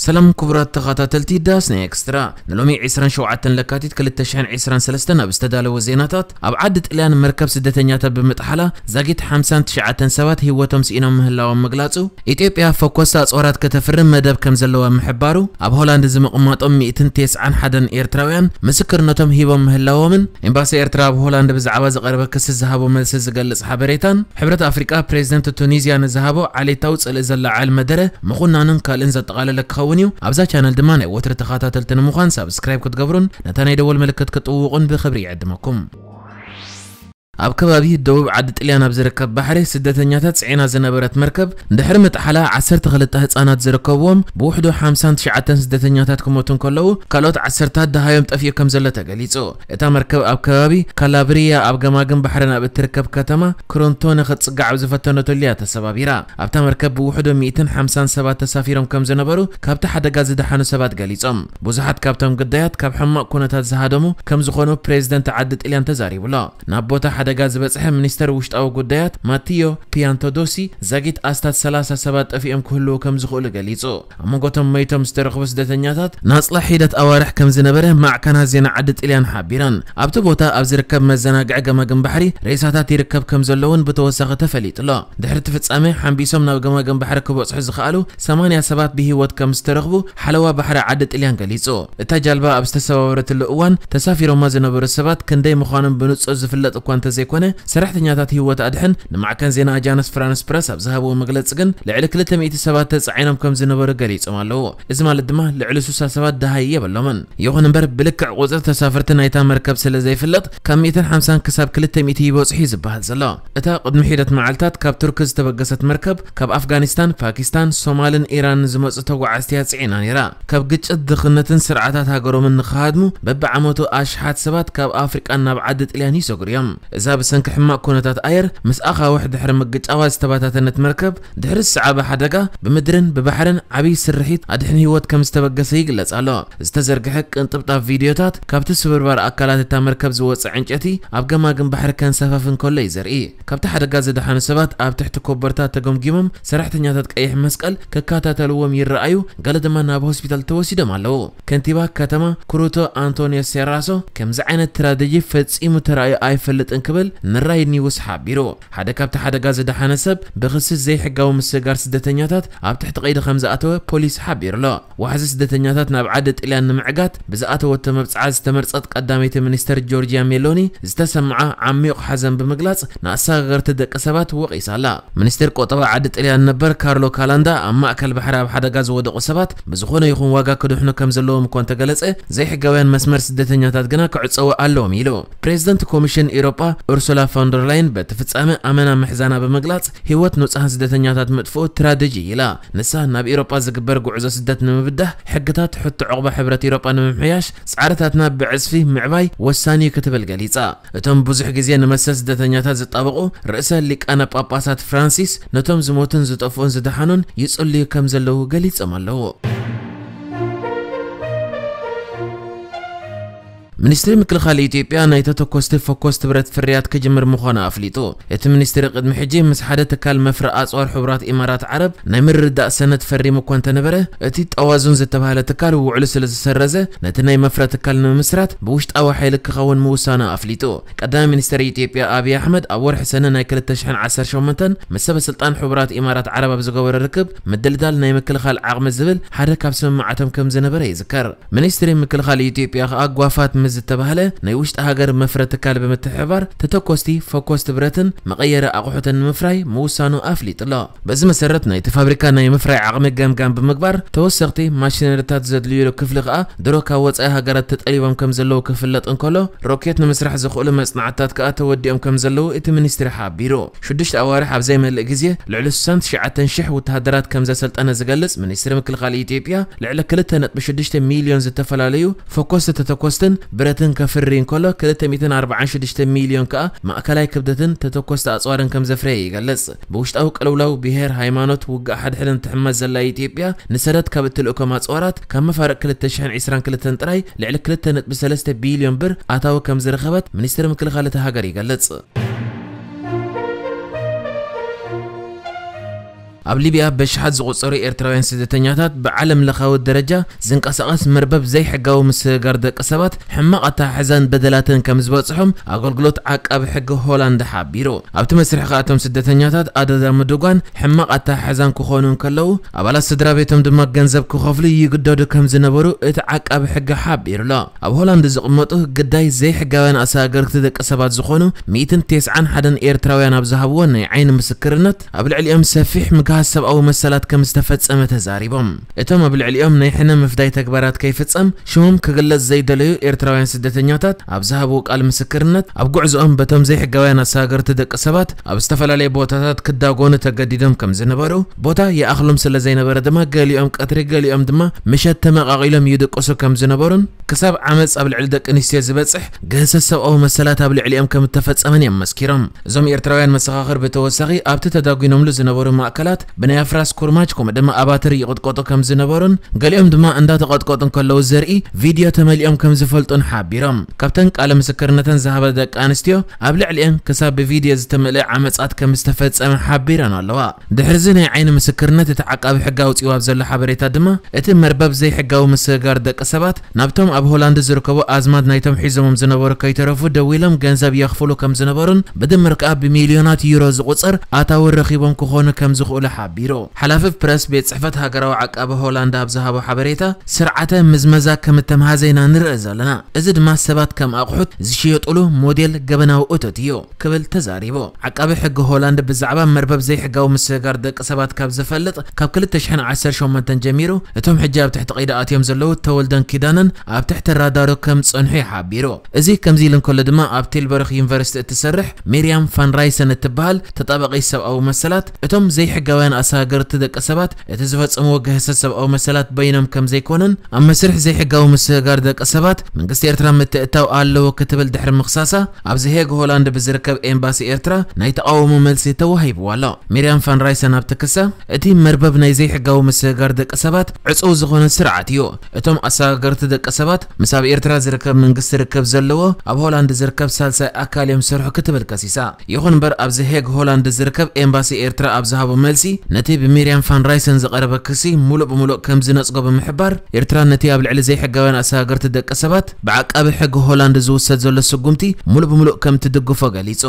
ሰላም ክቡራት ተኸታተልቲ ዳስ ናይ ኤክስትራ፣ ንሎሚ ዕስራን ሸውዓተን ለካቲት ክልተ ሽሕን ዕስራን ሰለስተን ኣብ ዝተዳለወ ዜናታት፣ ኣብ ዓዲ ጥልያን መርከብ ስደተኛታት ብምጥሓላ ዛጊት ሓምሳን ትሽዓተን ሰባት ህይወቶም ስኢኖም ምህላዎም ምግላጹ፣ ኢትዮጵያ ፈኮስታ ኣጽዋራት ከተፍርም መደብ ከም ዘለዋ ምሕባሩ፣ ኣብ ሆላንድ ዝምቕማጦም ሚእትን ተስዓን ሓደን ኤርትራውያን ምስክርነቶም ሂቦም ምህላዎምን፣ ኤምባሲ ኤርትራ ኣብ ሆላንድ ብዛዕባ ዝቐረበ ክሲ ዝሃቦ መልሲ ዝገልጽ ሓበሬታን፣ ሕብረት ኣፍሪቃ ፕሬዚደንት ቱኒዝያ ንዝሃቦ ዓሌታዊ ጽልኢ ዘለዓዕል መደረ ምኹናንን ካልእን ዘጠቓለለ ክኸውን እዩ። ኣብዛ ቻነል ድማ ናይ ወትሪ ተኸታተልቲ ንምዃን ሳብስክራይብ ክትገብሩን ነታ ናይ ደወል ምልክት ክትጥውቑን ብኽብሪ ይዕድመኩም። ኣብ ከባቢ ደቡብ ዓዲ ጥልያን ኣብ ዝርከብ ባሕሪ ስደተኛታት ጽዒና ዝነበረት መርከብ ድሕሪ ምጥሓላ ዓሰርተ ክልተ ህጻናት ዝርከብዎም ብውሕዱ ሓምሳን ትሽዓተን ስደተኛታት ክሞቱ እንከለዉ ካልኦት ዓሰርታት ደሃዮም ጠፊኡ ከም ዘሎ ተገሊጹ። እታ መርከብ ኣብ ከባቢ ካላብሪያ ኣብ ገማግም ባሕሪ ናብ እትርከብ ከተማ ክሮንቶነ ክትጽጋዕ ኣብ ዝፈተነትሉ እያ ተሰባቢራ። ኣብታ መርከብ ብውሕዱ ሚእትን ሓምሳን ሰባት ተሳፊሮም ከም ዝነበሩ ካብቲ ሓደጋ ዝደሓኑ ሰባት ገሊጾም። ብዙሓት ካብቶም ግዳያት ካብ ሕማቕ ኩነታት ዝሃደሙ ከም ዝኾኑ ፕሬዚደንት ዓዲ ጥልያን ተዛሪቡ ኣሎ። ናብ ቦታ ሓደጋ ዝበጽሐ ሚኒስተር ውሽጣዊ ጉዳያት ማቲዮ ፒያንቶዶሲ ዛጊት ኣስታት ሰላሳ ሰባት ጠፊኦም ክህልዉ ከም ዝኽእሉ ገሊጹ። ኣብ መንጎቶም መይቶም ዝተረኽቡ ስደተኛታት ናጽላ ሒደት ኣዋርሕ ከም ዝነበረ ማዕከናት ዜና ዓዲ ጥልያን ሓቢረን። ኣብቲ ቦታ ኣብ ዝርከብ መዘናግዒ ገማግም ባሕሪ ሬሳታት ይርከብ ከም ዘሎ እውን ብተወሳኺ ተፈሊጡ ኣሎ። ድሕሪ እቲ ፍጻሜ ሓምቢሶም ናብ ገማግም ባሕሪ ክበጽሑ ዝኸኣሉ ሰማንያ ሰባት ብህይወት ከም ዝተረኽቡ ሓለዋ ባሕሪ ዓዲ ጥልያን ገሊጹ። እታ ጃልባ ኣብ ዝተሰባበረትሉ እዋን ተሳፊሮማ ዝነበሩ ሰባት ክንደይ ምዃኖም ብንጹር ዝፍለጥ እኳ እንተዘይኮነ፣ ሰራሕተኛታት ህይወት ኣድሕን ንማዕከን ዜና ኣጃንስ ፍራንስ ፕረስ ኣብ ዝሃብዎ መግለጺ ግን ልዕሊ ክልተ ሚእቲ ሰባት ተጻዒኖም ከም ዝነበሩ ገሊጾም ኣለዉ። እዚ ማለት ድማ ልዕሊ ስሳ ሰባት ደሃይ የብሎምን። ይኹን እምበር ብልክዕ ቁጽሪ ተሳፈርቲ ናይታ መርከብ ስለ ዘይፍለጥ ካብ ሚእትን ሓምሳን ክሳብ ክልተ ሚእቲ ይበጽሑ እዩ ዝበሃል ዘሎ። እታ ቅድሚ ሒደት መዓልታት ካብ ቱርኪ ዝተበገሰት መርከብ ካብ ኣፍጋኒስታን፣ ፓኪስታን፣ ሶማልን ኢራንን ዝመጹ ተጓዓዝቲ እያ ጽዒና ነይራ። ካብ ግጭት፣ ድኽነትን ስርዓታት ሃገሮምን ንኽሃድሙ በብዓመቱ ኣሽሓት ሰባት ካብ ኣፍሪቃ ናብ ዓዲ ጥልያን ይሰግሩ እዮም። እዛ ብሰንኪ ሕማቕ ኩነታት ኣየር ምስ ኣኻውሕ ድሕሪ ምግጫዋ ዝተባታተነት መርከብ ድሕሪ ዝሰዓበ ሓደጋ ብምድርን ብባሕርን ዓብዪ ስርሒት ኣድሕን ህይወት ከም ዝተበገሰ ይግለጽ ኣሎ። ዝተዘርግሐ ቅንጥብጣብ ቪድዮታት ካብቲ ስብርባር ኣካላት እታ መርከብ ዝወጽእ ዕንጨቲ ኣብ ገማግም ባሕሪ ከንሳፈፍ እንከሎ እዩ ዘርኢ። ካብቲ ሓደጋ ዝደሓኑ ሰባት ኣብ ትሕቲ ኮበርታ ተገምጊሞም ሰራሕተኛታት ቀይሕ መስቀል ክከታተልዎም ይረኣዩ፣ ገለ ድማ ናብ ሆስፒታል ተወሲዶም ኣለዉ። ከንቲባ ከተማ ክሩቶ ኣንቶኒዮ ሴራሶ ከምዚ ዓይነት ትራጀዲ ፈጺሙ ተራእዩ ኣይፈልጥን ክብል ንራይ ኒውስ ሓቢሩ። ሓደ ካብቲ ሓደጋ ዝደሓነ ሰብ ብኽሲ ዘይሕጋዊ ምስግጋር ስደተኛታት ኣብ ትሕቲ ቀይዲ ከም ዝኣተወ ፖሊስ ሓቢሩ ኣሎ። ዋሕዚ ስደተኛታት ናብ ዓዲ ጥልያን ንምዕጋት ብዝኣተወቶ መብጽዓ ዝተመርጸት ቀዳመይቲ ሚኒስተር ጆርጂያ ሜሎኒ ዝተሰምዓ ዓሚቕ ሓዘን ብምግላጽ ንኣሰጋገርቲ ደቂ ሰባት ወቒሳ ኣላ። ሚኒስተር ቁጠባ ዓዲ ጥልያን ነበር ካርሎ ካላንዳ ኣብ ማእከል ባሕሪ ኣብ ሓደጋ ዝወደቑ ሰባት ብዝኾነ ይኹን ዋጋ ክድሕኑ ከም ዘለዎም እኳ እንተገለጸ፣ ዘይሕጋውያን መስመር ስደተኛታት ግና ክዕጸዉ ኣለዎም ኢሉ። ፕሬዚደንት ኮሚሽን ኤውሮጳ ኡርሱላ ፎንደር ላይን በቲ ፍጻመ ኣመና ምሕዛና ብምግላጽ፣ ህይወት ንጹሃን ስደተኛታት ምጥፍኡ ትራጀዲ ኢላ። ንሳ ናብ ኤውሮጳ ዝግበር ጉዕዞ ስደት ንምብዳህ ሕግታት ሕቶ ዑቕባ ሕብረት ኤውሮጳ ንምምሕያሽ ጻዕርታትና ብዕጽፊ ምዕባይ ወሳኒ እዩ ክትብል ገሊጻ። እቶም ብዙሕ ግዜ ንመሰል ስደተኛታት ዝጣበቑ ርእሰ ሊቃነ ጳጳሳት ፍራንሲስ ነቶም ዝሞቱን ዝጠፍኡን ዝደሓኑን ይጽልዩ ከም ዘለዉ ገሊጾም ኣለዉ። ሚኒስትሪ ምክልኻል ኢትዮጵያ ናይ ተተኮስቲ ፈኮስቲ ብረት ፍርያት ክጅምር ምዃኑ ኣፍሊጡ። እቲ ሚኒስትሪ ቅድሚ ሕጂ ምስ ሓደ ትካል መፍረ ኣጽዋር ሕቡራት ኢማራት ዓረብ ናይ ምርድዳእ ሰነድ ፈሪሙ እኳ እንተነበረ፣ እቲ ጠዋዙን ዝተባህለ ትካል ውዕሉ ስለ ዝሰረዘ፣ ነቲ ናይ መፍረ ትካል ንምምስራት ብውሽጣዊ ሓይሊ ክኸውን ምውሳኑ ኣፍሊጡ። ቀዳማይ ሚኒስተር ኢትዮጵያ ኣብይ ኣሕመድ ኣብ ወርሒ ሰነ ናይ ክልተ ሽሕን ዓሰርተ ሸሞንተን ምስ ሰበ ስልጣን ሕቡራት ኢማራት ዓረብ ኣብ ዝገበሮ ርክብ፣ ምድልዳል ናይ ምክልኻል ዓቕሚ ዝብል ሓደ ካብ ስምምዓቶም ከም ዝነበረ ይዝከር። ሚኒስትሪ ምክልኻል ኢትዮጵያ ከኣ ጓፋት ምስ ዝተባህለ ናይ ውሽጢ ሃገር መፍረ ትካል ብምትሕብባር ተተኮስቲ፣ ፈኮስቲ ብረትን መቐየሪ ኣቑሑትን ንምፍራይ ምውሳኑ ኣፍሊጡ ኣሎ። በዚ መሰረት ናይቲ ፋብሪካ ናይ ምፍራይ ዓቕሚ ገምጋም ብምግባር ተወሰኽቲ ማሽነሪታት ዘድልዩሉ ክፍሊ ከኣ ድሮ ካብ ወጻኢ ሃገራት ተጠሊቦም ከም ዘለዉ ክፍለጥ እንከሎ፣ ሮኬት ንምስራሕ ዝኽእሉ መጽናዕትታት ከኣ ተወዲኦም ከም ዘለዉ እቲ ሚኒስትሪ ሓቢሩ። ሽዱሽተ ኣዋርሕ ኣብ ዘይመልእ ግዜ ልዕሊ ስሳን ትሽዓተን ሽሕ ወተሃደራት ከም ዘሰልጠነ ዝገልጽ ሚኒስትሪ ምክልኻል ኢትዮጵያ፣ ልዕሊ ክልተ ነጥቢ ሽዱሽተ ሚልዮን ዝተፈላለዩ ፈኮስቲ ተተኮስትን ብረትን ከፍሪ እንከሎ፣ ክልተ ሚእትን ኣርባዓን ሽዱሽተ ሚልዮን ከኣ ማእከላይ ክብደትን ተተኮስቲ ኣጽዋርን ከም ዘፍረየ ይገልጽ። ብውሽጣዊ ቅልውላው ብሄር፣ ሃይማኖት፣ ውግእ ሓድሕድን ትሕመስ ዘላ ኢትዮጵያ፣ ንሰደድ ካብ እትልእኮም ኣጽዋራት ካብ መፋርቕ ክልተ ሽሕን ዕስራን ክልተን ጥራይ ልዕሊ ክልተ ነጥቢ ሰለስተ ቢልዮን ብር ኣታዊ ከም ዝረኸበት ሚኒስትሪ ምክልኻል እታ ሃገር ይገልጽ። ኣብ ሊብያ በሽሓት ዝቑጸሩ ኤርትራውያን ስደተኛታት ብዓለም ለኻዊ ደረጃ ዝንቀሳቐስ መርበብ ዘይሕጋዊ ምስግጋር ደቂ ሰባት ሕማቕ ኣተሓሕዛን በደላትን ከም ዝበጽሖም ኣገልግሎት ዓቃቢ ሕጊ ሆላንድ ሓቢሩ። ኣብቲ መስርሕ ከኣቶም ስደተኛታት ኣደዳ ምድጓን ሕማቕ ኣተሓሕዛን ክኾኑ እንከለዉ፣ ኣባላት ስድራ ቤቶም ድማ ገንዘብ ክኸፍሉ ይግደዱ ከም ዝነበሩ እቲ ዓቃቢ ሕጊ ሓቢሩ ኣሎ። ኣብ ሆላንድ ዝቕመጡ ግዳይ ዘይሕጋውያን ኣሰጋገርቲ ደቂ ሰባት ዝኾኑ ሚእትን ተስዓን ሓደን ኤርትራውያን ኣብ ዝሃብዎ ናይ ዓይኒ ምስክርነት፣ ኣብ ልዕሊኦም ሰፊሕ ምግሃስ ሰብኣዊ መሰላት ከም ዝተፈጸመ ተዛሪቦም። እቶም ኣብ ልዕሊኦም ናይ ሕነ ምፍዳይ ተግባራት ከይፍጸም ሽሞም ክግለጽ ዘይደለዩ ኤርትራውያን ስደተኛታት ኣብ ዝሃብዎ ቃል ምስክርነት፣ ኣብ ጉዕዞኦም በቶም ዘይሕጋውያን ኣሰጋገርቲ ደቂ ሰባት ኣብ ዝተፈላለየ ቦታታት ክዳጎኑ ተገዲዶም ከም ዝነበሩ፣ ቦታ ይኣኽሎም ስለ ዘይነበረ ድማ ገሊኦም ቀትሪ ገሊኦም ድማ ምሸት ተመቓቒሎም ይድቅሱ ከም ዝነበሩን፣ ክሳብ ዓመጽ ኣብ ልዕሊ ደቂ ኣንስትዮ ዝበጽሕ ግህሰት ሰብኣዊ መሰላት ኣብ ልዕሊኦም ከም እተፈጸመን እዮም መስኪሮም። እዞም ኤርትራውያን መሰኻኽር ብተወሳኺ ኣብቲ ተዳጒኖምሉ ዝነበሩ ማእከላት ብናይ ኣፍራስ ኩርማጅ ከምኡ ድማ ኣባትር ይቕጥቀጡ ከም ዝነበሩን ገሊኦም ድማ እንዳተቐጥቀጡ እንከለዉ ዘርኢ ቪድዮ ተመሊኦም ከም ዝፈልጡን ሓቢሮም። ካብተን ቃለ ምስክርነተን ዝሃባ ደቂ ኣንስትዮ ኣብ ልዕሊአን ክሳብ ብቪድዮ ዝተመልአ ዓመጻት ከም ዝተፈጸመ ሓቢረን ኣለዋ። ድሕሪ እዚ ናይ ዓይኒ ምስክርነት እቲ ዓቃቢ ሕጊ ኣውጺኡ ኣብ ዘሎ ሓበሬታ ድማ እቲ መርበብ ዘይሕጋዊ ምስግጋር ደቂ ሰባት ናብቶም ኣብ ሆላንድ ዝርከቡ ኣዝማድ ናይቶም ሒዞሞም ዝነበሩ ከይተረፉ ደዊሎም ገንዘብ የኽፍሉ ከም ዝነበሩን ብድምር ከኣ ብሚልዮናት ዩሮ ዝቑጸር ኣታዊ ረኺቦም ክኾኑ ከም ዝኽእሉ ሓቢሩ። ሓላፊ ፕረስ ቤት ጽሕፈት ሃገራዊ ዓቃቢ ሆላንድ ኣብ ዝሃቦ ሓበሬታ፣ ስርዓተ ምዝመዛ ከም እተምሃዘ ኢና ንርኢ ዘለና። እዚ ድማ ሰባት ከም ኣቑሑት ዝሽየጡሉ ሞዴል ገበናዊ እቶት እዩ ክብል ተዛሪቡ። ዓቃቢ ሕጊ ሆላንድ ብዛዕባ መርበብ ዘይሕጋዊ ምስግጋር ደቂ ሰባት ካብ ዝፈልጥ ካብ ክልተ ሽሕን ዓሰርተ ሸሞንተን ጀሚሩ እቶም ሕጂ ኣብ ትሕቲ ቀይዲ ኣትዮም ዘለዉ ተወልደን ኪዳነን ኣብ ትሕቲ ራዳሩ ከም ዝጸንሑ እዩ ሓቢሩ። እዚ ከምዚ ኢሉ እንከሎ ድማ ኣብ ቴልበርክ ዩኒቨርሲቲ እትሰርሕ ሚርያም ፋን ራይሰን እትበሃል ተጣባቒት ሰብኣዊ መሰላት እቶም ዘይሕጋውያን ኣሰጋገርቲ ደቂ ሰባት እቲ ዝፈጸምዎ ግህሰት ሰብኣዊ መሰላት በይኖም ከም ዘይኮነን ኣብ መስርሕ ዘይሕጋዊ ምስግጋር ደቂ ሰባት መንግስቲ ኤርትራ ምትእታው ኣለዎ ክትብል ድሕሪ ምኽሳሳ ኣብዚ ሄግ ሆላንድ ብዝርከብ ኤምባሲ ኤርትራ ናይ ተቓውሞ መልሲ ተዋሂብዋ ኣሎ። ሚርያም ፋን ራይሰን ኣብቲ ክሳ እቲ መርበብ ናይ ዘይሕጋዊ ምስግጋር ደቂ ሰባት ዕጹው ዝኾነ ስርዓት እዩ። እቶም ኣሰጋገርቲ ደቂ ሰባት ምስ ኣብ ኤርትራ ዝርከብ መንግስቲ ርክብ ዘለዎ ኣብ ሆላንድ ዝርከብ ሳልሳይ ኣካል እዮም ዝሰርሑ ክትብል ከሲሳ። ይኹን እምበር ኣብዚ ሄግ ሆላንድ ዝርከብ ኤምባሲ ኤርትራ ኣብ ዝሃቦ መልሲ ነቲ ብሚርያም ፋን ራይሰን ዝቐረበ ክሲ ሙሉእ ብሙሉእ ከም ዝነጽጎ ብምሕባር ኤርትራ ነቲ ኣብ ልዕሊ ዘይሕጋውያን ኣሰጋገርቲ ደቂ ሰባት ብዓቃቢ ሕጊ ሆላንድ ዝውሰድ ዘሎ ስጉምቲ ሙሉእ ብሙሉእ ከም ትድግፎ ገሊጹ።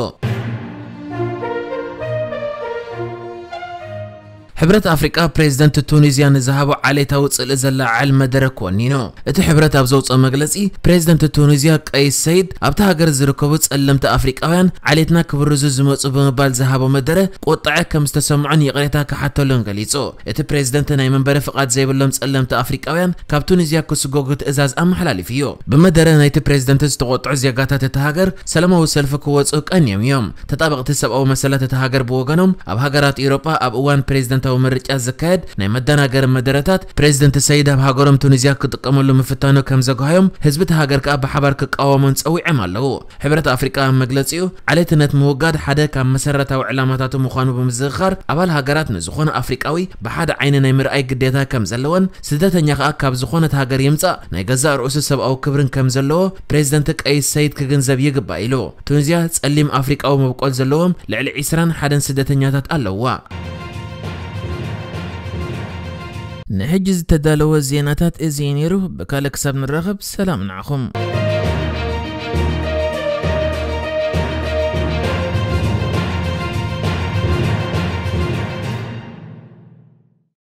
ሕብረት ኣፍሪቃ ፕሬዝደንት ቱኒዝያ ንዝሃቦ ዓሌታዊ ጽልኢ ዘለዓዕል መደረ ኮኒኑ። እቲ ሕብረት ኣብ ዘውፅኦ መግለፂ ፕሬዝደንት ቱኒዝያ ቀይስ ሰይድ ኣብቲ ሃገር ዝርከቡ ጸለምቲ ኣፍሪቃውያን ዓሌትና ክብርዙ ዝመፁ ብምባል ዝሃቦ መደረ ቁጥዐ ከም ዝተሰምዖን ይቕሬታ ክሓተሉን ገሊፁ። እቲ ፕሬዝደንት ናይ መንበሪ ፍቓድ ዘይብሎም ጸለምቲ ኣፍሪቃውያን ካብ ቱኒዝያ ክስጎጉ ትእዛዝ ኣመሓላሊፉ እዩ። ብመደረ ናይቲ ፕሬዝደንት ዝተቖጥዑ ዜጋታት እቲ ሃገር ሰላማዊ ሰልፊ ክወፁ ቀንዮም እዮም። ተጣበቕቲ ሰብኣዊ መሰላት እቲ ሃገር ብወገኖም ኣብ ሃገራት ኤውሮጳ ኣብ እዋን ፕሬዝደንታዊ ምርጫ ዝካየድ ናይ መደናገሪ መደረታት ፕሬዝደንት ሰይድ ኣብ ሃገሮም ቱኒዝያ ክጥቀመሉ ምፍታኑ ከም ዘጓሃዮም ህዝቢ እቲ ሃገር ከኣ ብሓባር ክቃወሞን ጸዊዖም ኣለዉ። ሕብረት ኣፍሪቃ ኣብ መግለጺኡ ዓሌትነት ምውጋድ ሓደ ካብ መሰረታዊ ዕላማታቱ ምዃኑ ብምዝኽኻር ኣባል ሃገራት ንዝኾነ ኣፍሪቃዊ ብሓደ ዓይኒ ናይ ምርኣይ ግዴታ ከም ዘለወን ስደተኛ ከኣ ካብ ዝኾነት ሃገር ይምጻእ ናይ ገዛእ ርእሱ ሰብኣዊ ክብርን ከም ዘለዎ ፕሬዝደንት ቀይስ ሰይድ ክግንዘብ ይግባእ ኢሉ። ቱኒዝያ ጸሊም ኣፍሪቃዊ መብቆል ዘለዎም ልዕሊ ዒስራን ሓደን ስደተኛታት ኣለውዋ። ንሕጂ ዝተዳለወ ዜናታት እዚ እዩ ነይሩ። ብካልእ ክሳብ ንራኸብ ሰላም ንዓኹም።